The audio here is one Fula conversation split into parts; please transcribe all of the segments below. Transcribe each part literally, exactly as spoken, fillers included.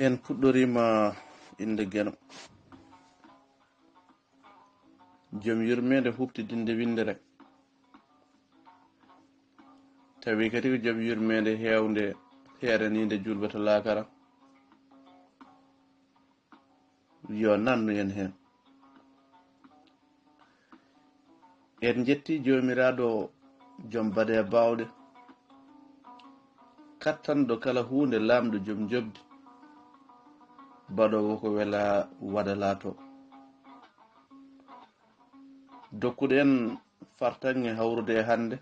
En puɗɗoriima innde Geno, jom yurmeende huuɓtidinde winndere, tawi kadi ko jom yurmeende heewnde, heeraniinde juulɓe to laakara. Yo nannu en heen. En njetti Joomiraaɗo, jom baɗe baawɗe, kattanɗo kala huunde, laamɗo, jom njoɓdi, baɗoowo ko wela waɗa laato. Dokkuɗen fartaŋŋe hawrude e hannde,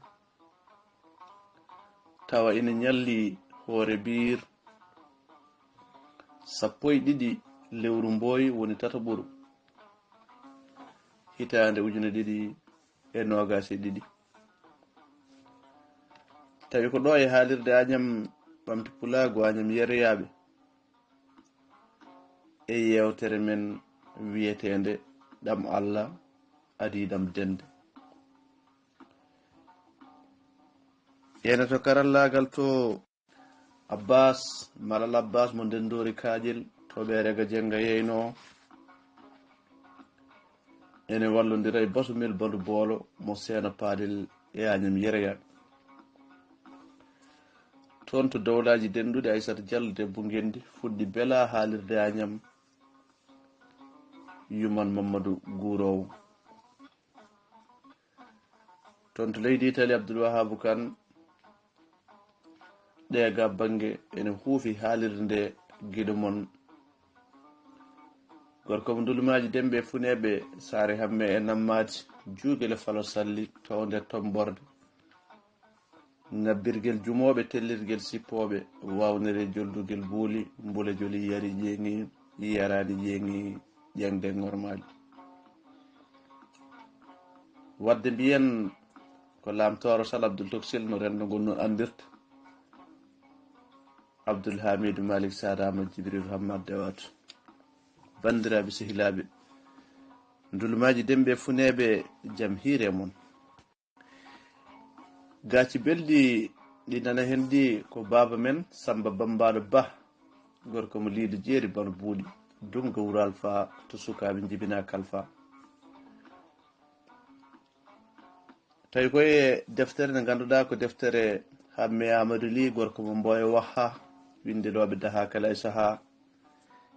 tawa ina ñalli hoore biir sappo e ɗiɗi lewru mbooy, woni tataɓuru, hitaande ujune ɗiɗi e noogaas e ɗiɗi. Tawi ko ɗo e haalirde Añam Ɓamti Pulaagu, Añam Yeroyaaɓe, e yeewtere men wiyeteende Ɗam Allah adii ɗam dende. Ene to karallaagal to, Abbas, Malal Abbas mo Ndenndoori Kaaƴel, to Ɓeerega Jennga yeynoo. Ene wallondira e Basumel Bandu Boolo mo Seena Paalel e Añam Yeroyaaɓe. Toon to dowlaaji denɗuɗi, Aysata Jallo debbo Ngenndi fuɗɗi bela haalirde Añam, yuman Mammadu Guuroowo. Toon to leydi Itali, Abdul Wahaabu Kan, ɗee ga bannge, ene huufi haalirde nde giɗo mon. Gorko mo Ndulmaaji Demɓe Funeeɓe, Saare Hamme e Nammaadi, Juugel e Falo Salli, to nder Tomborde. Ŋabbirgel jumooɓe, tellirgel sippooɓe, wawnere joldugel buuli, mbule joli yari ƴeeŋi, yaraani ƴeeŋi, ƴeeŋde ŋormaali. Wadde mbiyen ko Laamtooro Sal Abdul Toksil no renndo ngon no anndirta. Abdul Hamidu Malik Sarama, Jibril Hammad Dewat. Banndiraaɓe, sehilaaɓe, Ndulmaaji Demɓe Funeeɓe, jam hiire mon. Gaaci belɗi ɗi nana hen ɗi ko baaba men Samba Bambaɗo Ba, gorko mo Liido Jeeri Bano Buuɗi, Dumga Wuro Alfa, to sukaaɓe njibina Kalfa. Tawi ko e deftere nde ngannduɗaa ko deftere Hamme Amadou Ly, gorko mo Mboyo Waha, winndelooɓe daha kala e sahaa.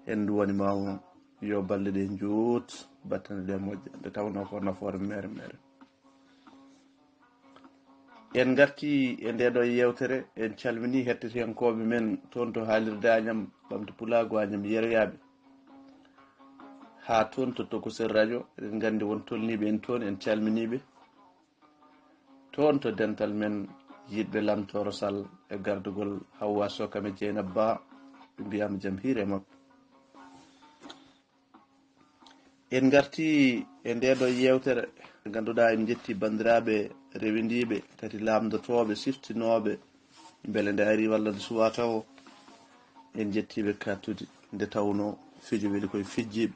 En nduwani ma mo yo balɗe ɗe njuut, battane ɗe moƴƴa, nde tawnoo ko nafoore mere mere. En ngarti e ndee ɗoo yeewtere, en calminii hettotooɓe men toon to haalirde Añam Ɓamti Pulaagu, Añam Yeroyaaɓe, haa toon to Tokosel Radio, eɗen nganndi won tolniiɓe en toon, en calminii ɓe. Toon to dental men yiɗɓe Lamtooro Sall e gardugol Hawwa Sow kam e Jeynaba Ba, ɓe mbiyaama jam hiire makko. En ngarti e ndee ɗoo yeewtere, ngannduɗaa en njetti banndiraaɓe rewindiiɓe, tati laamndotooɓe, siftinooɓe, mbele nde arii walla nde suwaa tawo. En njettii ɓe kattude, nde tawnoo fijo weli koye fijjiiɓe.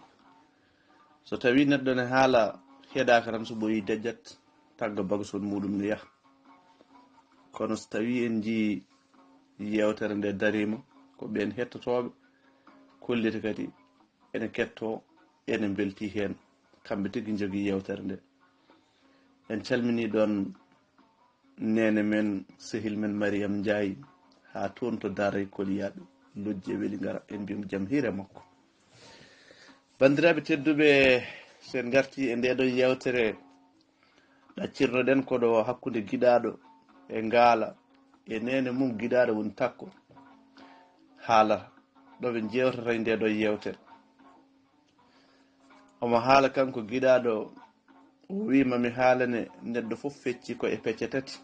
So tawii neɗɗo ne haala, heɗaaka tan, so ɓooyii dejjat, tagga bagasol muuɗum ne yaha. Kono so tawii en njiyii yeewtere nde dariima, ko ɓeen hettotooɓe kolliti kadi ene kettoo, ene mbeltii heen, kamɓe tigi njogii yeewtere nde. En calminii ɗoon neene men, sehil men Mariyam Njaay, haa toon to Daaray Koliyaaɓe, Lojji e Welingara, en mbiyii mo jam hiire makko. Banndiraaɓe tedduɓe, so en ngartii e ndee ɗoo yeewtere, ɗaccirno-ɗen ko ɗo hakkunde giɗaaɗo e ngaala, e neene mum giɗaaɗo woni takko. Haala ɗo ɓe njeewtata e ndee ɗoo yeewtere. Omo haala kanko giɗaaɗo, o wii, "Ma mi haalane, neɗɗo fof fecci ko e pecce tati.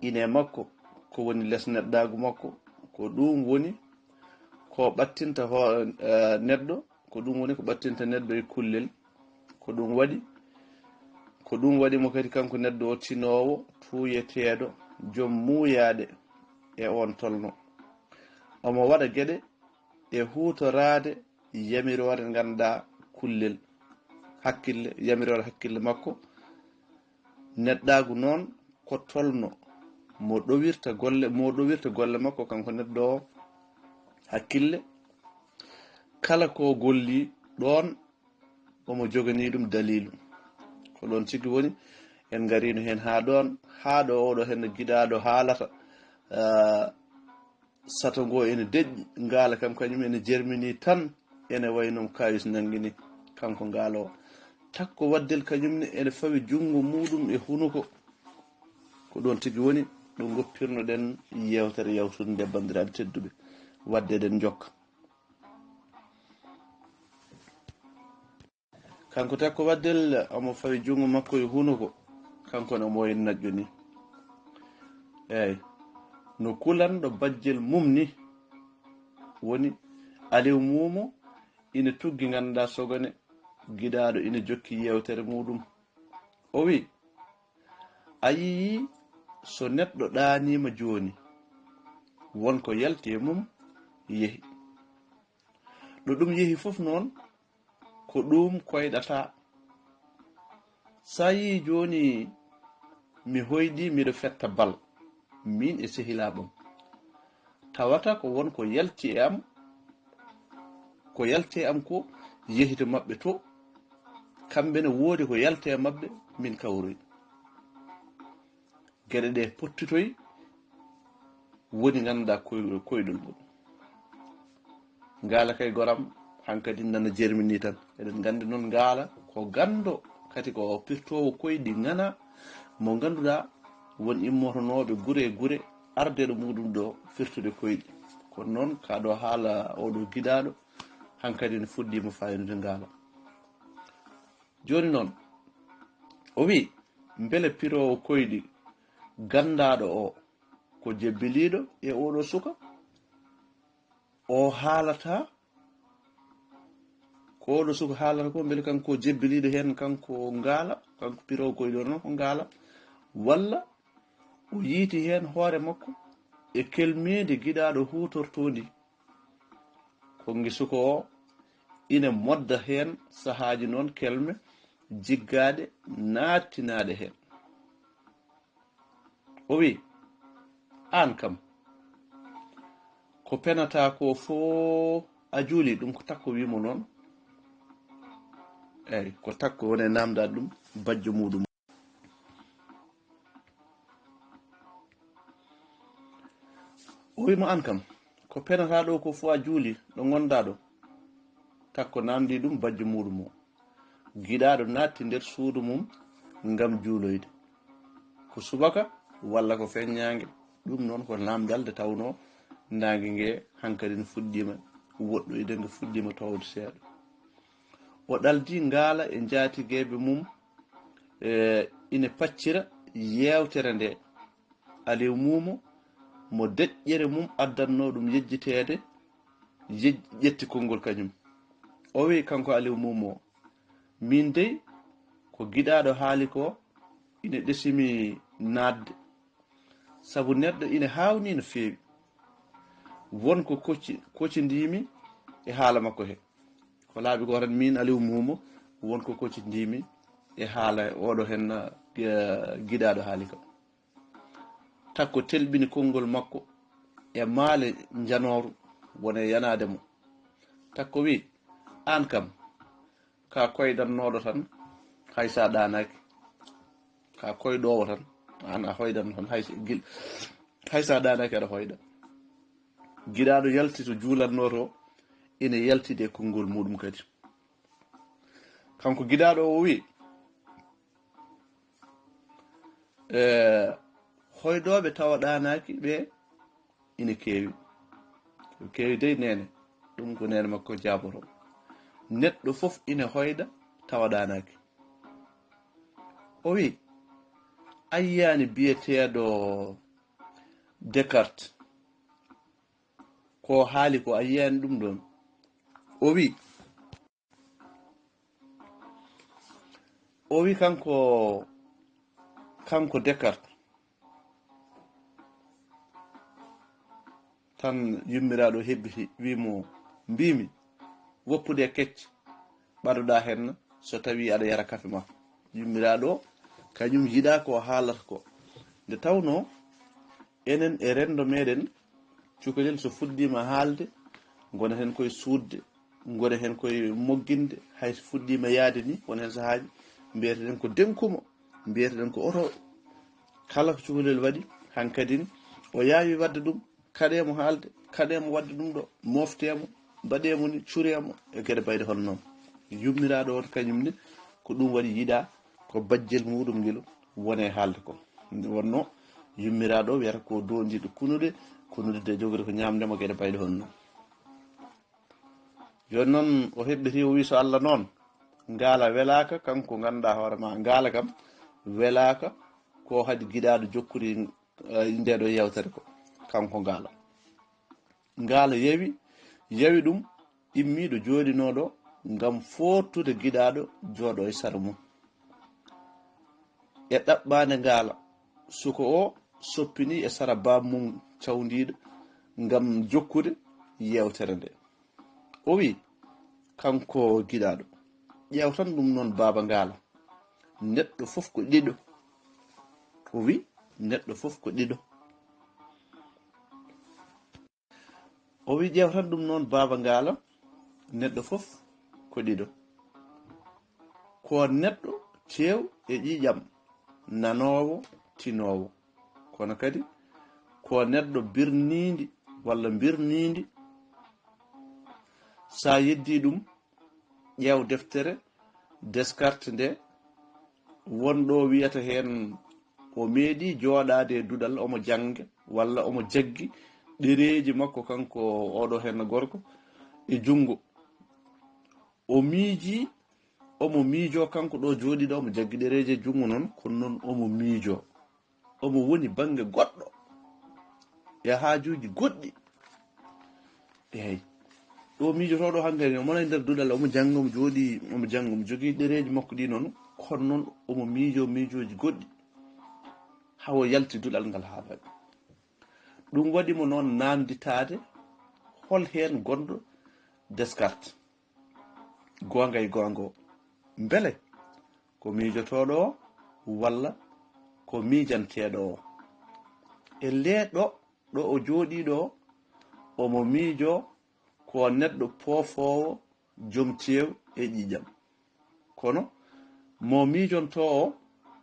Ine makko, ko woni les neɗɗaagu makko, ko ɗum woni ko ɓattinta ho-, eh, neɗɗo, ko ɗum woni ko ɓattinta neɗɗo e kullel. Ko ɗum waɗi, ko ɗum waɗi mo kadi kanko neɗɗo o tinoowo, tuuyeteeɗo, joom muuyaaɗe e oon tolno. Omo waɗa geɗe e huutoraade yamiroore, nganndaa kullel hakkille, yamiroore hakkille makko." Neɗɗaagu noon ko tolno mo ɗowirta golle, mo ɗowirta golle makko kanko neɗɗo o, hakkille, Kala ko golli ɗoon, omo joganii ɗum daliilu. Ko ɗoon tigi woni, en ngariino heen haa ɗoon, haa ɗo oɗo heen giɗaaɗo haalata, ah, sato ngo ene deƴƴi, ngaala kam kañum ene jermini tan, ene wayi no kaayus nanngi ni, kanko ngaaloowo. Takko waddel kañum ne ene fawi junngo muuɗum e hunuko. Ko ɗoon tigi woni ɗo ngoppirno-ɗen yeewtere yawtunde nde, banndiraaɓe tedduɓe, wadde eɗen njokka. Kanko Takko Waddel, omo fawi junngo makko e hunuko, kanko ne omo wayi naƴƴo ni. Eey, no kulanɗo bajjel mum ni. Woni Aliw Muumo ina tuggi, ngannduɗaa, sogone, giɗaaɗo ina jokki yeewtere muuɗum. O wi, "A yiyii, so neɗɗo ɗaaniima jooni, won ko yalti e mum, yehi. Ɗo ɗum yehi fof noon, ko ɗum koyɗata. So a yii jooni mi hoyɗi, miɗo fetta bal, miin e sehilaaɓam. Tawata ko won ko yalti e am, ko yalti e am ko yehi to maɓɓe to, kamɓe ne woodi ko yalti e maɓɓe, min kawroyi." Geɗe ɗe pottitoyi woni ngannduɗaa koy-, koyɗol ngol. Ngaala kay goram, hankadi nana jermini tan. Eɗen nganndi noon ngaala ko ganndo, kadi ko pirtoowo koyɗi ŋana mo ngannduɗaa won immotonooɓe gure e gure ardeeɗo muuɗum ɗo firtude koyɗi. Kono noon ka ɗo haala oɗo giɗaaɗo, hankadi ne fuɗɗiima faynude ngaala. Jooni noon, o wi, mbele piroowo koyɗi ganndaaɗo o ko jebbiliiɗo e oɗo suka? O haalata, ko oɗo suka haalata ko, mbele kanko jebbiliiɗo heen, kanko ngaala, kanko piroowo koyɗi o noon ko ngaala, walla o yiiti heen hoore makko e kelmeende giɗaaɗo huutortoondi? Ko ngi suka o ina modda heen sahaaji noon kelme jiggaaɗe, naattinaaɗe heen. O wi, "Aan kam, ko penataa ko fof a juuli?" Ɗum ko Takko wi mo noon. Eey, ko Takko woni e naamndaade ɗum bajjo muuɗum. O wi mo, "Aan kam, ko penataa ɗo ko fof a juuli ɗo ngonɗaa ɗo?" Takko naamndii ɗum bajjo muuɗum o. Giɗaaɗo naatti nder suudu mum ngam juuloyde. Ko subaka walla ko feññaange? Ɗum noon ko naamndal nde tawnoo naange nge hankadi ne fuɗɗiima woɗɗoyde, nge fuɗɗiima toowde seeɗa. O ɗaldi ngaala e njaatigeeɓe mum, e, ina paccira yeewtere nde. Aliw Muumo, mo deƴƴere mum addannoo ɗum yejjiteede, yej-, ƴetti konngol kañum. O wi kanko Aliw Muumo, "Miin dey, ko giɗaaɗo haali ko ina ɗesimi naatde. Sabu neɗɗo ina haawni no feewi. Won ko kocci-, koccindiimi e haala makko he." Ko laabi goo tan, miin Aliw Muumo, won ko koccindiimi e haala oɗo heen, eh, giɗaaɗo haali ko. Takko telɓini konngol makko e maale njanooru woni e yanaade mo. Takko wi, "Aan kam, ka koydannooɗo tan, hay so a ɗaanaaki. Ka koydoowo tan, aan a hoydan tan, hay so gil-, hay so a ɗaanaaki aɗa hoyda." Giɗaaɗo yalti to juulannoo to, ina yaltidi e konngol muuɗum kadi. Kanko giɗaaɗo o wi, e, hoydooɓe tawa ɗaanaaki ɓe ina keewi. Keewi dey neene, ɗum ko neene makko jaaboto. Neɗɗo fof ina hoyda tawa ɗaanaaki. O wi, a yiyaani biyeteeɗo Descartes, ko haali ko a yiyaani ɗum ɗoon? O wi, o wi kanko, kanko Descartes, tan yummiraaɗo hebbiti, wi mo, "Mbiimi, woppude e kecce, ɓadoɗaa heen so tawii aɗa yara kafe ma." Yummiraaɗo kañum yiɗaa ko haalata ko. Nde tawnoo enen e renndo meɗen, cukalel so fuɗɗiima haalde, ngonaten koye suuɗde. ngoni heen koye mogginde, hay so fuɗɗiima yahde ni, won heen sahaaji mbiyeteɗen ko denkuma, mbiyeteɗen ko oto. Kala ko cukalel waɗi, hankadin o yaawi waɗde ɗum, kaɗee mo haalde, kaɗee mo waɗde ɗum ɗo, moftee mo, mbaɗee mo ni, curee mo, e geɗe bayɗe hono noon. Yummiraaɗo on kañum ne, ko ɗum waɗi yiɗaa ko bajjel muɗum ngel wone haalde ko. Nde wonno yummiraaɗo wiyata ko doondiiɗo kunuɗe, kunuɗe de jogori ko ñaamde mo geɗe bayɗe hono noon. Jooni noon o heɓɓiti, o wi so Allah noon, ngaala welaaka, kanko ngannduɗaa hoore ma, ngaala kam welaaka, ko hadi giɗaaɗo jokkuri, eh, nde ɗo yewtere ko, kanko ngaala. Ngaala yewi, yewi ɗum, immiiɗo jooɗinooɗo ngam foortude giɗaaɗo jooɗo e sara mum. E ɗaɓɓaande ngaala, suko o soppini e sara baaba mum cawndiiɗo ngam jokkude yewtere nde. O wi, kanko giɗaaɗo, ƴeewtan ɗum noon baaba ngaala. Neɗɗo fof ko ɗiɗo. O wi, neɗɗo fof ko ɗiɗo. O wi, ƴeewtan ɗum noon baaba ngaala, neɗɗo fof ko ɗiɗo. Ko neɗɗo teew e ƴiiƴam, nanoowo, tinoowo. Kono kadi ko neɗɗo birniindi walla mbirniindi. So a yeddii ɗum, ƴeew deftere Descartes nde, won ɗo wiyata heen o meeɗi jooɗaade e duɗal omo jannga walla omo jaggi ɗereeji makko kanko oɗo heen gorko e junngo. O miiji, omo miijoo kanko ɗo jooɗiiɗo, omo jaggi ɗereeji e junngo noon, kono noon omo miijoo. Omo woni bannge goɗɗo e haajuuji goɗɗi. Eey. Ɗo miijotooɗo hankadi, omo wona e nder duɗal, omo jannga, omo jooɗii, omo jannga, omo jogii ɗereeji makko ɗi noon, kono noon omo miijoo miijooji goɗɗi. Haa o yalti duɗal ngal haa waɗi. Ɗum waɗi mo noon naamnditaade hol heen gonɗo Descartes. Goonga e goonga o. Mbele ko miijotooɗo o walla ko miijanteeɗo o? E lee ɗo, ɗo o jooɗii ɗo, omo miijoo ko neɗɗo poofoowo, jom teew e ƴiiƴam. Kono mo miijontoo o,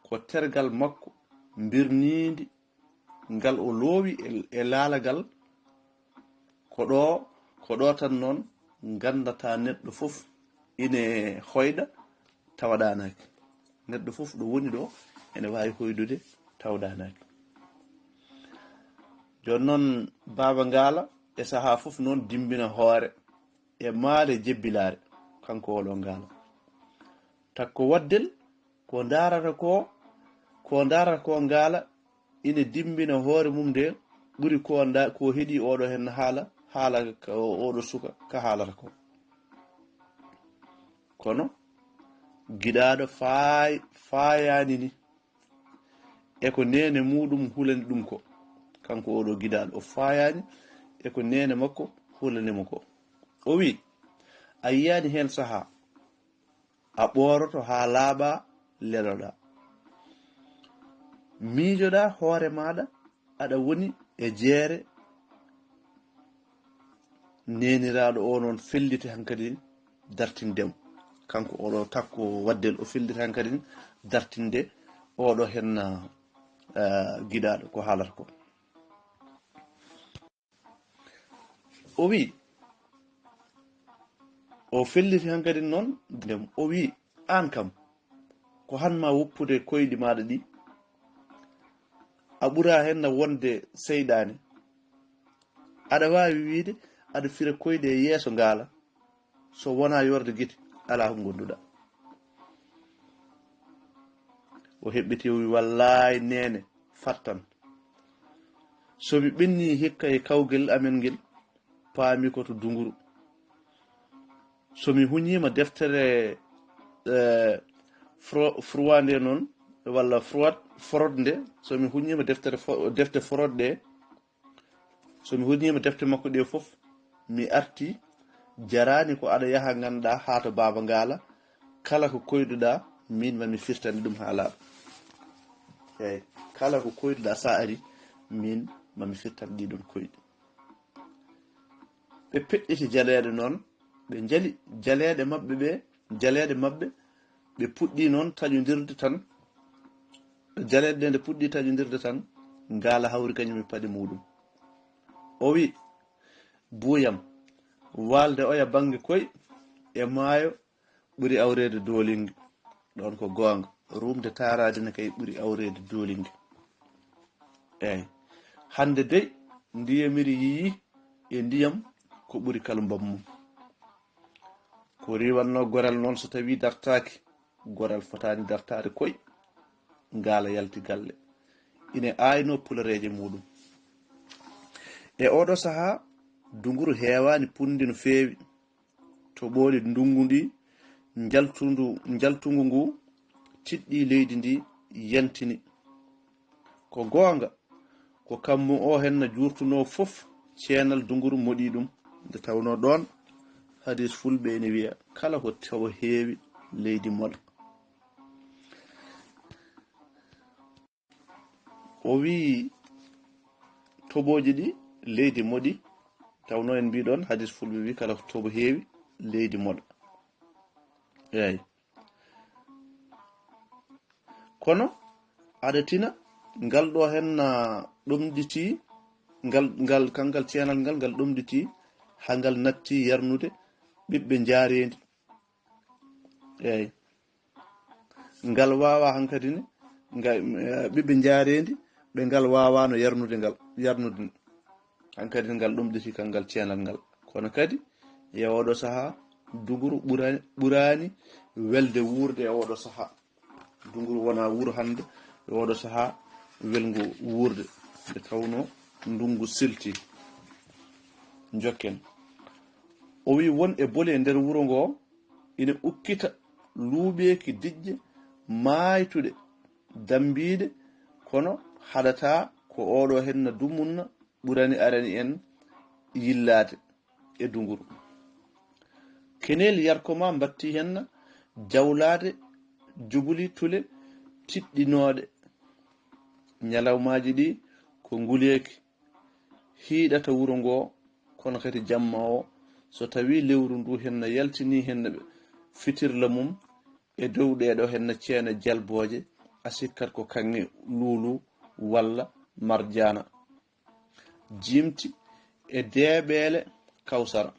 ko tergal makko mbirniindi ngal o loowi e, e laalagal. Ko ɗo, ko ɗo tan noon nganndataa neɗɗo fof ine hoyɗa tawa ɗaanaaki. Neɗɗo fof ɗo woni ɗo ene waawi hoyɗude tawa ɗaanaaki. Jooni noon, Baaba Ngaala e sahaa fof noon dimbina hoore e maale jebbilaare, kanko oɗo Ngaala. Takko waddel, ko ndaarata ko, ko ndaarata ko Ngaala ine dimbina hoore mum nde ɓuri ko nda-, ko heɗi oɗo heen haala, haala ka, oɗo suka ka haalata ko. Kono giɗaaɗo faay-, faayaani ni. E ko neene muɗum hulani ɗum ko. Kanko oɗo giɗaaɗo, o faayaani e ko neene makko hulani mo ko. O wi, a yiyaani heen sahaa, a ɓooroto haa laaɓa, leloɗa. Miijoɗa hoore maaɗa, aɗa woni e jeere neeniraaɗo o noon felliti hankadi dartinde mo. Kanko oɗo takko waddel o felliti hankadi dartinde oɗo heen, eh, giɗaaɗo ko haalata ko. O wi, o felliti hankadi noon, ndem o wi, aan kam, ko han ma woppude koyɗi maaɗa ɗi? A ɓura heen na wonde seyɗaane. Aɗa waawi wiide aɗa fira koyɗe e yeeso Ngaala, so wonaa yorde gite, alaa ko ngonduɗa. O heɓɓiti, o wi, wallaay neene, fattan. So mi ɓenni hikka e kawgel amen ngel, paami ko to Dunguru. So mi huñiima deftere, eh, Fro-, Froid nde noon, walla Froid, Frot nde, so mi huñiima deftere fo-, defte Frot ɗe, so mi huñiima defte makko ɗe fof, mi arti, jaraani ko aɗa yaha ngannduɗaa haa to Baaba Ngaala, kala ko koyɗuɗaa, miin ma mi firtani ɗum haa laaɓa. Eey, kala ko koyɗuɗaa, so a ari, miin ma mi firtani ɗii ɗoon koyɗi. Ɓe peɗɗiti jaleeɗe noon, Ɓe njali jaleeɗe maɓɓe ɓe, jaleeɗe maɓɓe, ɓe puɗɗi noon taƴondirde tan. Jaleeɗe ɗe nde puɗɗi taƴondirde tan, ngaala hawri kañum e paɗe muuɗum. O wi, "Buuyam, waalde oya bannge koy e maayo ɓuri awreede doolinnge." Ɗoon ko goonga, ruumde taaraade ne kay ɓuri awreede doolinnge. Eey, hannde dey, ndiyamiri yiyii e ndiyam ko ɓuri kala mbammum. Ko riiwatnoo goral noon, so tawii dartaaki, goral fotaani dartaade koy. Ngaala yalti galle. Ine aaynoo pulareeje muuɗum. E ooɗoo sahaa, dunguru heewaani punndi no feewi. Toɓooli ndunngu ndi, njaltundu, njaltungu ngu, tiɗɗi leydi ndi, yantini. Ko goonga, ko kammu o henna juurtunoo fof, ceenal dunguru moɗi ɗum. Nde tawnoo ɗoon, hadis fulɓe ene wiya, "Kala ko tawa heewi, leydi moɗa." O wii, "Toɓooji ɗi, leydi moɗi." Tawnoo en mbii ɗoon, hadis fulɓe wii, "Kala ko toɓo heewi, leydi moɗa." Eey. Kono aɗa tina, ngal ɗo henna ɗomɗiti, ngal, ngal, kangal ceenal ngal, ngal ɗomɗiti, haa ngal natti yarnude ɓiɓɓe njaareendi. Eey. Ngal waawaa hankadi ne, nga, eh, ɓiɓɓe njaareendi, ɓe ngal waawaano yarnude ngal, yarnude. Hankadi ngal ɗomɗiti kangal ceenal ngal. Kono kadi, e ooɗo sahaa, dunguru ɓurani, ɓurani welde wuurde e ooɗo sahaa. Dunguru wona wuro hannde, e ooɗo sahaa welngu wuurde. Nde tawnoo ndungu silti. Njokken. O wi won e boli e nder wuro ngo, ina ukkita luuɓeeki diƴƴe maaytuɗe, dammbiiɗe, kono haɗataa ko ooɗo henna dumunna ɓurani arani en yillaade e dunguru. Keneel yarko ma mbatti henna jawlaade jubuli tule tiɗɗinooɗe. Ñalawmaaji ɗi ko nguleeki hiiɗata wuro ngo, kono kadi jamma o, so tawii lewru ndu henna yaltinii henna ɓe fitirla mum e dow ɗeeɗo henna ceene jalbooje, a sikkat ko kaŋŋe luulu walla marjaana. Jimti e deeɓeele kawsara.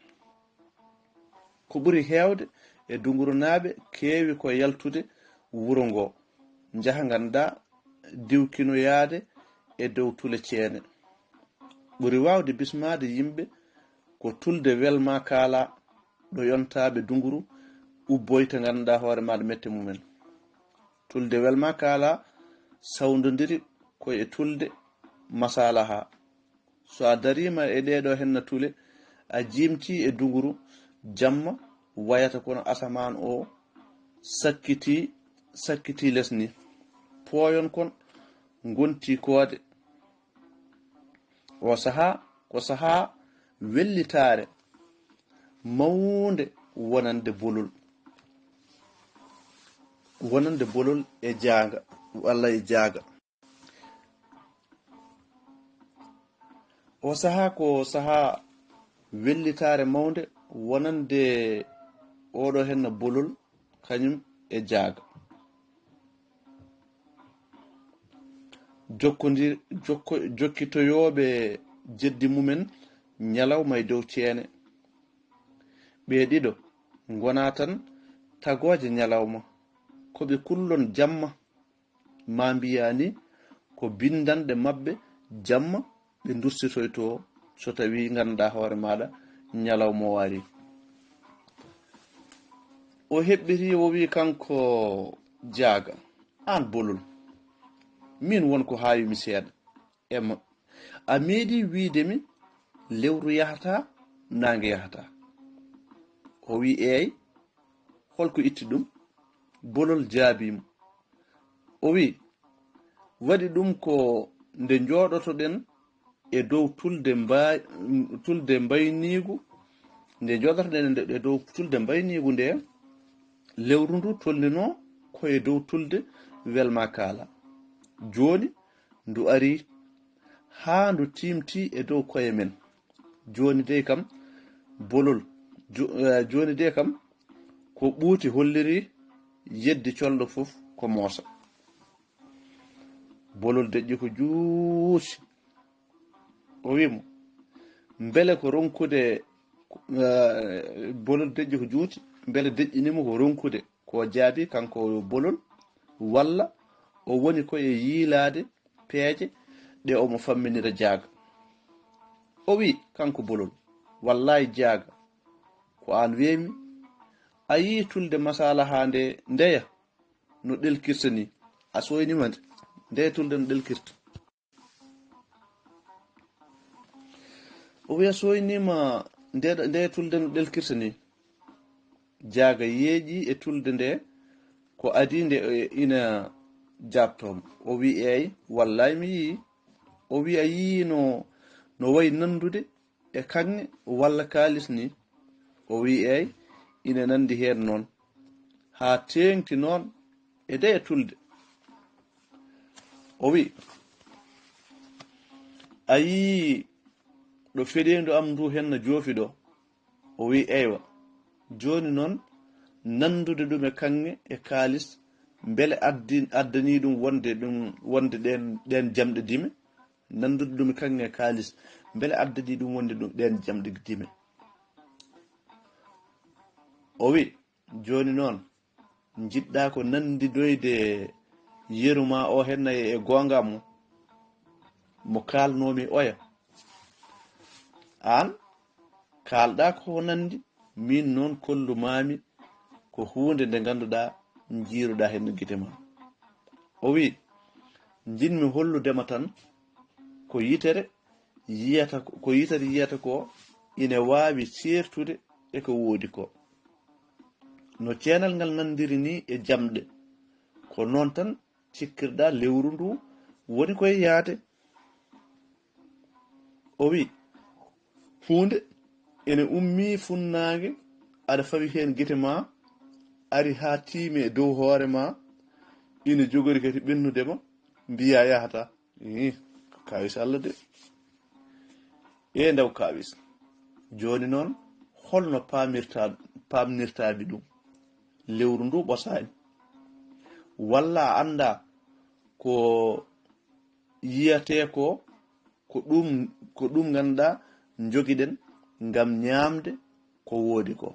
Ko ɓuri heewde e dungurunaaɓe keewi ko yaltude wuro ngo, njaha nganndaa diwkinoyaade e dow tule ceene. Ɓuri waawde bismaade yimɓe ko tulde welma kaala ɗo yontaaɓe dunguru ubboyta nganndaa hoore maaɗa mette mumen. Tulde welma kaala sawndondiri ko e tulde masalaha. So a dariima e ɗeeɗo henna tule, a jimti e dunguru, jamma wayata kono asamaan o sakkiti, sakkiti les ni. Pooyon kon ngonti koode. O sahaa ko sahaa wellitaare mawnde wonande bolol. Wonande bolol e jaaga, walla e jaaga. O sahaa ko sahaa wellitaare mawnde wonande oɗo henna bolol, kañum e jaaga. Jokkondir-, jokko-, jokkitoyooɓe jeddi mumen ñalawma e dow ceene. Ɓe ɗiɗo ngona tan tagooje ñalawma, ko ɓe kullon jamma. Ma mbiyaa ni ko binndanɗe maɓɓe jamma ɓe ndursitoytoo so tawii nganndaa hoore maaɗa ñalawma o arii. O heɓɓitii, o wii kanko jaaga, "Aan bolol, miin won ko haawi mi seeɗa e ma. A meeɗii wiyde mi lewru yahataa, naange yahataa?" O wii, "Eey, holko itti ɗum?" Bolol jaabii mo. O wii, "Waɗi ɗum ko nde njooɗotoɗen e dow tulde mba-, tulde mbayniigu, nde njooɗotoɗen e dow tulde mbayniigu nde, lewru ndu tolninoo ko e dow tulde welma kaala. Jooni ndu arii haa ndu tiimti e dow koye men. Jooni dey kam, bolol, Jooni de kam ko ɓuuti holliri yeddi colɗo fof ko moosa. Bolol deƴƴi ko juuti. O wii mo, mbele ko ronkude, bolol deƴƴi ko juuti, mbele deƴƴini mo ko ronkude ko jaabi kanko bolol, walla o woni ko e yiilaade peeje ɗe omo famminira jaaga. O wii kanko bolol, wallaahi jaaga, ko aan weemi, a yii tulde masala haa nde ndeya no ɗelkirta ni, a sooynima nde, nde tulde no ɗelkirta. O wiya sooynima nde, nde tulde no ɗelkirta ni. Jaaga yeeƴi e tulde nde ko adii nde ina jaabtoo mo. O wii eey, wallaahi mi yii. O wii a yii no, no wayi nanndude e kaŋŋe walla kaalis ni? O wii eey, ina nanndi heen noon. Haa teeŋti noon e nde tulde. O wii a yii ɗo feɗeendu am ndu heen na joofi ɗo? O wii eywa. Jooni noon nanndude ɗum e kaŋŋe e kaalis mbele addanii ɗum wonde ɗum wonde ɗeen jamɗe dime? Nanndude ɗum e kaŋŋe e kaalis mbele addanii ɗum wonde ɗum ɗeen jamɗe dime? O wii jooni noon njiɗɗaa ko nanndidoyde yeru maa o heen na e goonga mo mo kaalnoomi oya? Aan kaalɗaa ko nanndi, miin noon kollumaami ko huunde nde ngannduɗaa njiiruɗaa heen gite maa. O wii njiɗmi hollude ma tan ko yitere yiyata ko yitere yiyata ko ina waawi seertude e ko woodi ko. No ceenal ngal nanndiri ni e jamɗe, ko noon tan cikkirɗaa lewru ndu woni koye yahde. O wii huunde ene ummii funnaange, aɗa fawi heen gite maa, ari haa tiimi e dow hoore maa, ina jogori kadi ɓennude ma, mbiyaa yahataa. Ih, ko kaawis Alla de. Ee ndaw kaawis. Jooni noon holno paamirtaa paamnirtaa mi ɗum? Lewru ndu ɓosaani. Walla a anndaa ko yiyatee ko ko ɗum ko ɗum ngannduɗaa njogiɗen ngam ñaamde ko woodi ko.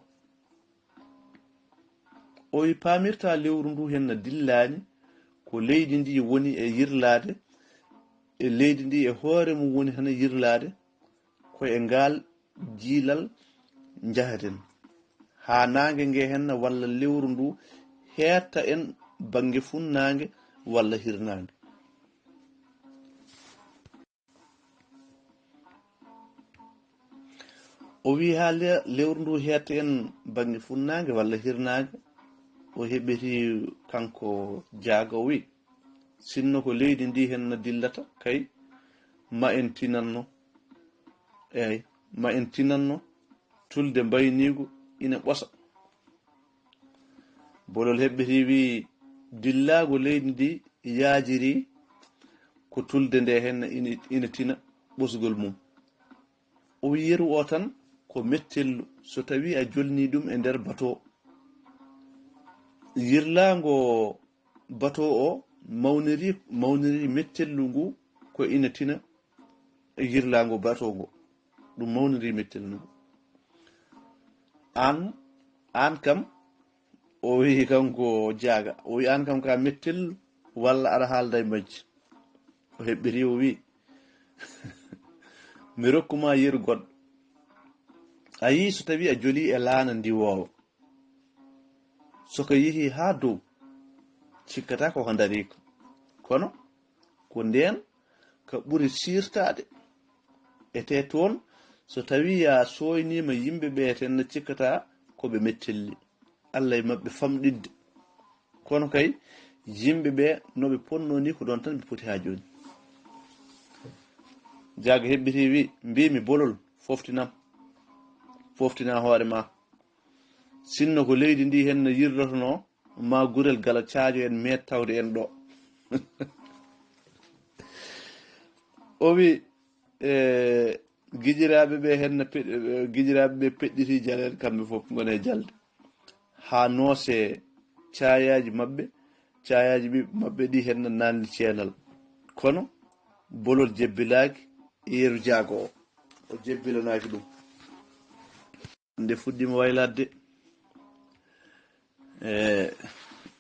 O wi paamirtaa lewru ndu heen na dillaani ko leydi ndi woni e yirlaade e leydi ndi e hoore mum woni hana yirlaade ko e ngaal jiilal njahaten haa naange nge henna walla lewru ndu heetta en bannge funnaange walla hirnaange. O wii haa lewru ndu heetta en bannge funnaange walla hirnaange. O heɓɓiti kanko jaaga o wii sinno ko leydi ndi henna dillata kay ma en tinanno. Eey, ma en tinanno tulde mbayniigu ina ɓosa. Bolol heɓɓiti wii dillaago leydi ndi yaajiri ko tulde nde henna ina tina ɓosgol mum. O wii yeru o tan ko mettellu so tawii a jolnii ɗum e nder bato. Yirlaango bato o mawniri mawniri mettellu ngu ko ina tina e yirlaango bato ngo. Ɗum mawniri mettellu ngu. Aan aan kam o wii kanko jaaga o wii aan kam ka mettellu walla aɗa haalda e majji? O heɓɓiti o wii mi rokkuma yeru goɗɗo. A yii so tawii a jolii e laana ndiwoowa so ka yehii haa dow cikkata ko ka ndariika kono ko ndeen ka ɓuri siirtaade. Etee toon so tawii a sooyniima yimɓe ɓe tenna cikkata ko ɓe mettelli Alla e maɓɓe famɗitde. Kono kay yimɓe ɓe no ɓe ponnoo nii ko ɗoon tan ɓe poti haa jooni. Jaaga heɓɓiti wii mbiimi bolol foftinam foftina hoore ma. Sinno ko leydi ndi henna yirlotonoo ma gurel gala caajo en meet tawde en ɗo. O wi e Gijiraaɓe ɓe henna pe-, eh, gijiraaɓe ɓe peɗɗiti jaleeɗe, kamɓe fof ngone e jalde. Haa noose caayaaji maɓɓe, caayaaji ɓi-, maɓɓe ɗi henna nanni ceenal. Kono bolol jebbilaaki e yeru jaago o. O jebbilanaaki ɗum. Nde fuɗɗiima waylaade. E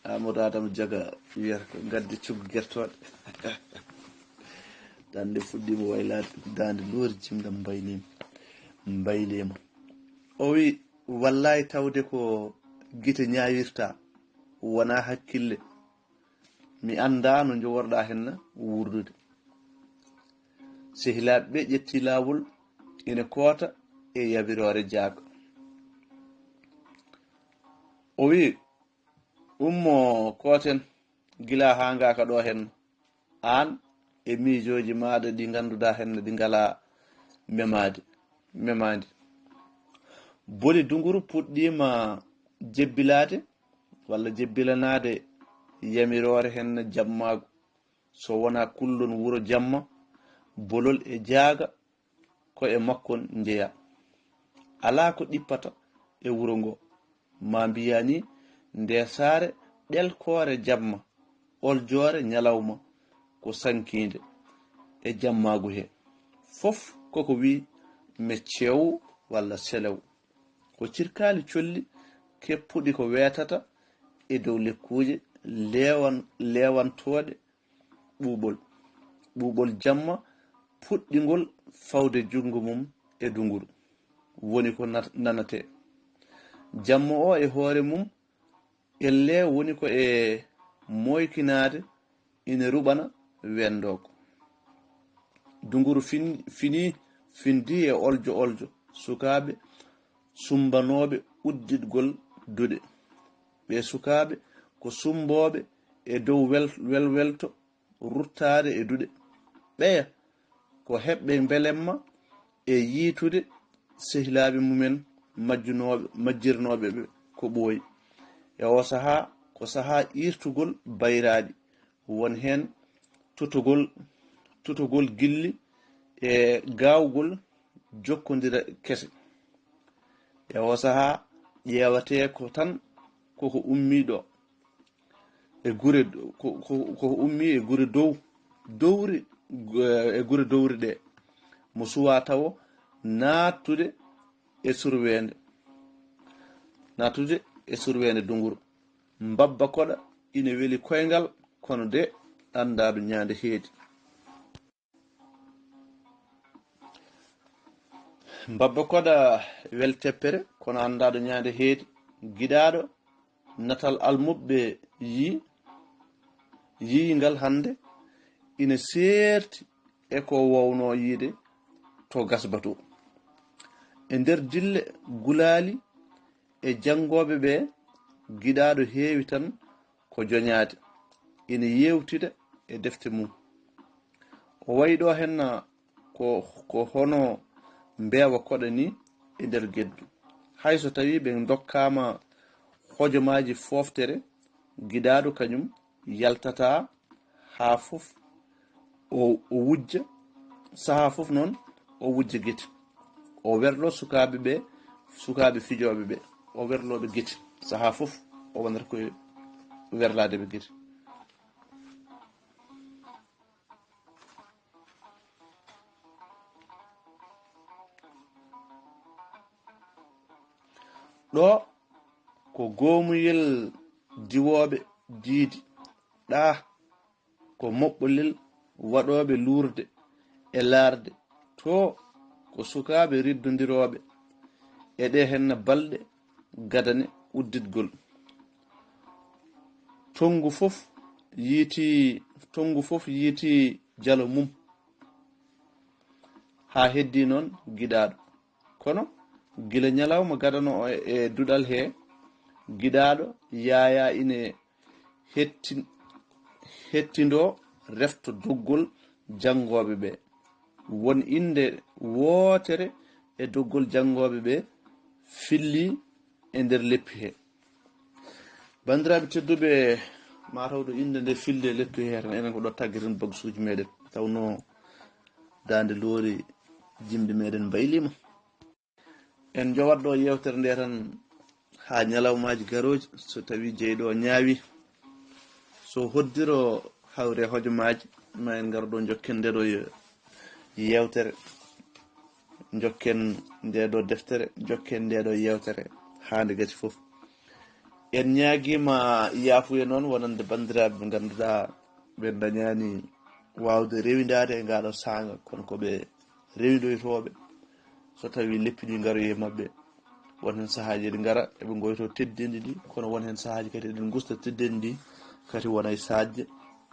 Amadou Adama Jaga wiyata ko ngadde coggu gertooɗe. Tan nde fuɗɗiima waylaade, daande loori jimɗam mbayliima, mbayliima. O wi, "Wallaay tawde ko gite ñaawirta, wonaa hakkille. Mi anndaa no njoworɗaa henna wuurdude." Sehilaaɓe ɓe ƴetti laawol ina koota e yabiroore jaago. O wi, "Ummo kooten gila haa ngaaka ɗo henna, aan e miijooji maaɗa ɗi ngannduɗaa henna ɗi ngalaa memaade, memaandi." Boli dunguru puɗɗiima jebbilaade walla jebbilanaade yamiroore henna jammaagu. So wonaa kullon wuro jamma, bolol e jaaga ko e makkon njeya. Alaa ko ɗippata e wuro ngo. Maa mbiyaa ni nde saare ɗelkoore jamma, oljoore ñalawma, ko sankiinde e jammaagu he. Fof koko wi me cew walla selew. Ko cirkaali colli keppuɗi ko weetata e dow lekkuuje leewan-, leewantooɗe ɓuuɓol. Ɓuuɓol jamma puɗɗingol fawde junngo mum e dunguru. Woni ko nat-, nanatee. Jamma o e hoore mum, elle woni ko e moykinaade ina ruɓana wenndooko. Dunguru fin-, fini, findi e oljo oljo. Sukaaɓe sumbanooɓe udditgol duɗe. Ɓee sukaaɓe ko sumbooɓe e dow wel-, welwelto ruttaade e duɗe. Ɓeya ko heɓɓe mbelemma e yiytude sehilaaɓe mumen majjunooɓe, majjirnooɓe ɓe ko ɓooyi. E oo sahaa, ko sahaa iirtugol bayraaɗi, won heen tutugol, tutugol gilli e gaawgol jokkondira kese. E oo sahaa, ƴeewatee ko tan koko ummii ɗo. E gure, ko, ko, ko ummii e gure dow, dowri, e gure dowri ɗe. Mo suwaa tawo naattude e surweende. Naattude e surweende dunguru. Mbabba koɗa ina weli koyngal, kono de anndaadu ñaande heedi. Mbabba koɗa wel teppere, kono anndaado ñaande heedi. Giɗaaɗo natal almuɓɓe yi-, yiyngal hannde ina seerti e ko wowno yiide to Gasbatu. E nder dille gulaali e janngooɓe ɓe, giɗaaɗo heewi tan ko joñaade, ina yeewtida e defte mum. O wayi ɗo henna ko, ko hono mbeewa koɗa ni e nder geddu. Hay so tawii ɓe ndokkaama hojomaaji fooftere, giɗaaɗo kañum yaltataa haa fof o, o wujja, sahaa fof noon o wujja gite. O werlo sukaaɓe ɓe, sukaaɓe fijooɓe ɓe, o werlo ɓe gite. Sahaa fof o wonata koye werlaade ɓe gite. Ɗo ko goomuyel diwooɓe diidi, ɗa ko moɓɓolel waɗooɓe luurde e laarde, to ko sukaaɓe riddondirooɓe e ɗe henna balɗe gadane udditgol. Tonngu fof yiiti, tonngu fof yiiti jalo mum, haa heddii noon giɗaaɗo. Kono gila ñalawma gadano o e duɗal he, giɗaaɗo Yaayaa ine hetti-, hettindoo refto doggol janngooɓe ɓe. Won innde wootere e doggol janngooɓe ɓe fillii e nder leppi he. Banndiraaɓe tedduɓe, maa taw ɗo innde nde fillii e leppi he, tan enen ko ɗo taggiren bagsuuji meɗen. Tawnoo daande loori Jimɗi meɗen mbaylima. En jowat ɗo yewtere nde tan haa ñalawmaaji garooji, so tawi jeyɗo o ñaawi, so hoddiro hawre hojomaaji, ma en ngar ɗo njokken nde ɗo ye- yewtere, njokken nde ɗo deftere, njokken nde ɗo yewtere haa nde gasi fof. En ñaagiima yaafuye noon wonande banndiraaɓe ɓe ngannduɗaa ɓe dañaani waawde rewindaade e ngaɗo saanga, kono ko ɓe rewindoytooɓe so tawi leppi ɗi ngaroyi e maɓɓe. Won heen sahaaji eɗi ngara eɓe ngoyto teddeendi ndi, kono won heen sahaaji kadi eɗen ngusta teddeendi ndi, kadi wona e saajje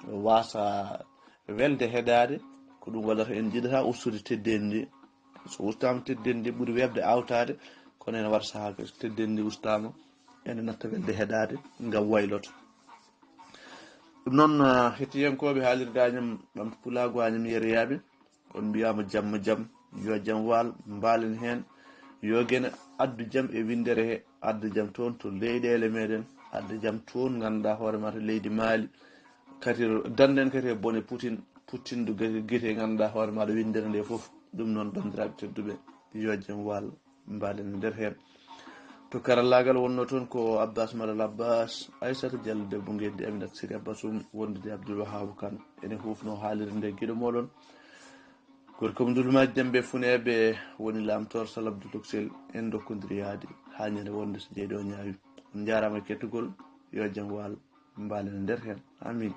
waasa welde heɗaade. Ko ɗum waɗata en njiɗata ustude teddeendi ndi. So ustaama teddeendi ndi ɓuri weeɓde awtaade, kono ene wata sahaa so teddeendi ndi ustaama ene natta welde heɗaade ngam wayloto. Ɗum noon, ah, hettiyankooɓe haalirde Añam, Ɓamtu Pulaagu Añam Yereyaaɓe, on mbiyaama jamma jam, yo jam waal, mbaalen heen, yo gene addu jam e winndere he, adda jam toon to leyɗeele meɗen, adda jam toon ngannduɗaa hoore ma to leydi Maali, kadi dannden kadi e bone Putin, Putin du gite ngannduɗaa hoore ma ɗo winndere nde fof. Ɗum noon banndiraaɓe tedduɓe, yo jam waal, mbaalen e nder heen. To karallaagal wonnoo toon ko Abbas Malal Abbas, Aissata Diallo debbo ngeendi, Aminata Siri Abbas um wondude Abdoul Wahab Kane. Ene huufnoo haalirde nde giɗo mooɗon. Gorko mo ndulmaaji Dembe Funeeɓe woni laamtoor Salabdu Toksel. En ndokkondiri yaade haa ñande wonnde so jeyɗo ñaawi. On njaaraama e kettugol, yo jam waal, mbaalen e nder heen. Amin.